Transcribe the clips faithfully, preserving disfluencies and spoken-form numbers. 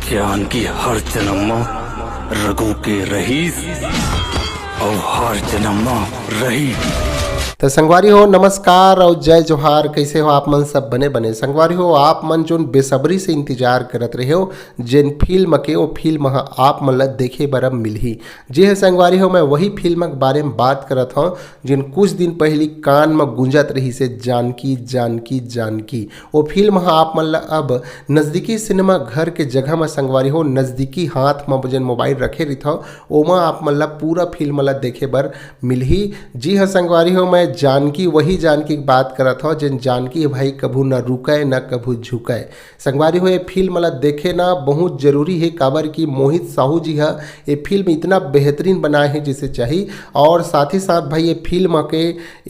जानकी हर जनम म रघु के रहीस, अउ हर जनम म रही। त संगवारी हो, नमस्कार अउ जय जोहार। कइसे हो आप मन? सब बने बने। संगवारी हो, आप मन जोन बेसब्री से इंतजार करत रहे हो जेन फिल्म के, वो फिल्म ह आप मन ला देखे बर अब मिलही। जी हाँ संगवारी हो, मैं वही फिल्म के बारे में बात करत हौं जेन कुछ दिन पहिली कान म गूंजत रहिस हे, जानकी, जानकी, जानकी। वो फिल्म ह आप मन ला अब नजदीकी सिनेमा घर के जगह म संगवारी हो, नजदीकी हाथ म जेन मोबाइल रखे रहिथव, ओमा आप मन ला पूरा फिल्म ला देखे बर मिलही। जी हाँ संगवारी हो, मैं जानकी, वही जानकी के बात करत हौं जेन जानकी भाई कभू न रुकय न कभू झुकय। संगवारी हो, ये फिल्म ला देखे ना बहुत जरूरी हे, काबर कि मोहित साहू जी ह ये फिल्म इतना बेहतरीन बनाए हे जैसे चाही। और साथ ही साथ भाई, ये फिल्म के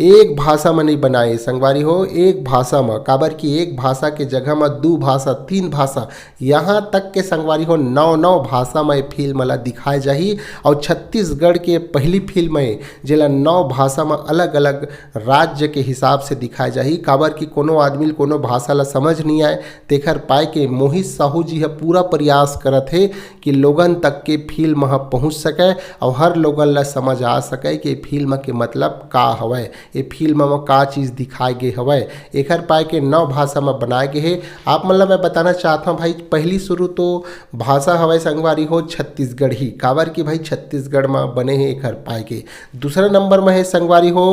एक भाषा म नहीं बनाए संगवारी हो, एक भाषा म, काबर कि एक भाषा के जगह म दू भाषा, तीन भाषा, यहाँ तक के संगवारी हो, नौ नौ भाषा म ये फिल्म ला दिखाए जाही। और छत्तीसगढ़ के पहली फिल्म हे जेला नौ भाषा म अलग अलग राज्य के हिसाब से दिखाए जाही, काबर कि कोनो आदमी ल कोनो भाषा ला समझ नहीं आए, तेखर पाए के मोहित साहू जी ह पूरा प्रयास करत हे कि लोगन तक के फिल्म ह पहुंच सके और हर लोगन ला समझ आ सके कि फिल्म के मतलब का हवय, ये फिल्म म का चीज दिखाए गे हवय। एखर पाए के नौ भाषा म बनाए गे हे। आप मन ला मैं बताना चाहत हौं भाई, पहली शुरू तो भाषा हवय संगवारी हो छत्तीसगढ़ी, काबर कि भाई छत्तीसगढ़ म बने हे एखर पाए के। दूसरा नंबर म हे संगवारी हो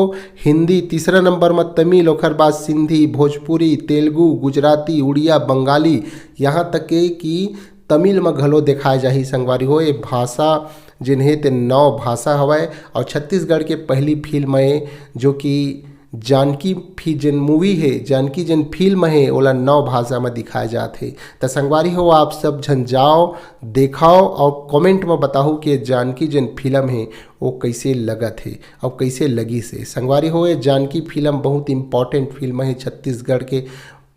हिंदी, तीसरा नंबर म तमिल, ओखर बाद सिंधी, भोजपुरी, तेलुगु, गुजराती, उड़िया, बंगाली, यहाँ तक के कि तमिल म घलो देखाए जाही संगवारी हो। ये भाषा जेन हे ते नौ भाषा हवय और छत्तीसगढ़ के पहली फिल्म हे जो कि जानकी फि-, जेन मूवी हे, जानकी जेन फिल्म हे, ओला नौ भाषा म दिखाए जात हे। त संगवारी हो, आप सब झन जाओ, देखाओ और कमेंट म बताहू कि ये जानकी जेन फिल्म हे, वो कइसे लगत हे और कइसे लगिस हे। संगवारी हो, ये जानकी फिल्म बहुत इंपॉर्टेंट फिल्म हे छत्तीसगढ़ के,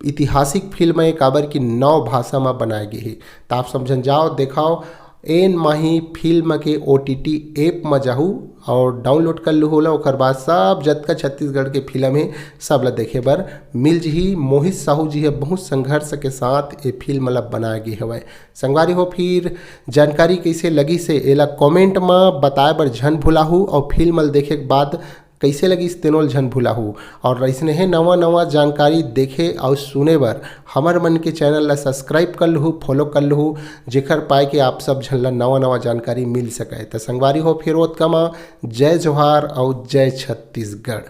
ऐतिहासिक फिल्म हे, काबर कि नौ भाषा म बनाए गे हे। त आप सब झन जाओ, देखाओ, एन माही फिल्म के ओटीटी ऐप म जाहू और डाउनलोड कर लूहू ओला। ओकर बाद सब जतका छत्तीसगढ़ के फिल्म हे, सब ला देखे बर मिल जही। मोहित साहू जी ह बहुत संघर्ष के साथ ये फिल्म ला बनाए गे हवय। संगवारी हो, फिर जानकारी कइसे लगिस हे, एला कमेंट म बताए बर झन भुलाहू और फिल्म ल देखे के बाद कइसे लगिस तेनो ल झन भुलाहू। और अइसने हे नवा नवा जानकारी देखे और सुने बर हमर मन के चैनल ला सब्सक्राइब कर लूहू, फॉलो कर लूहू, जेखर पाए के आप सब झन ला नवा नवा जानकारी मिल सके। त संगवारी हो, फिर ओतका म जय जोहार और जय छत्तीसगढ़।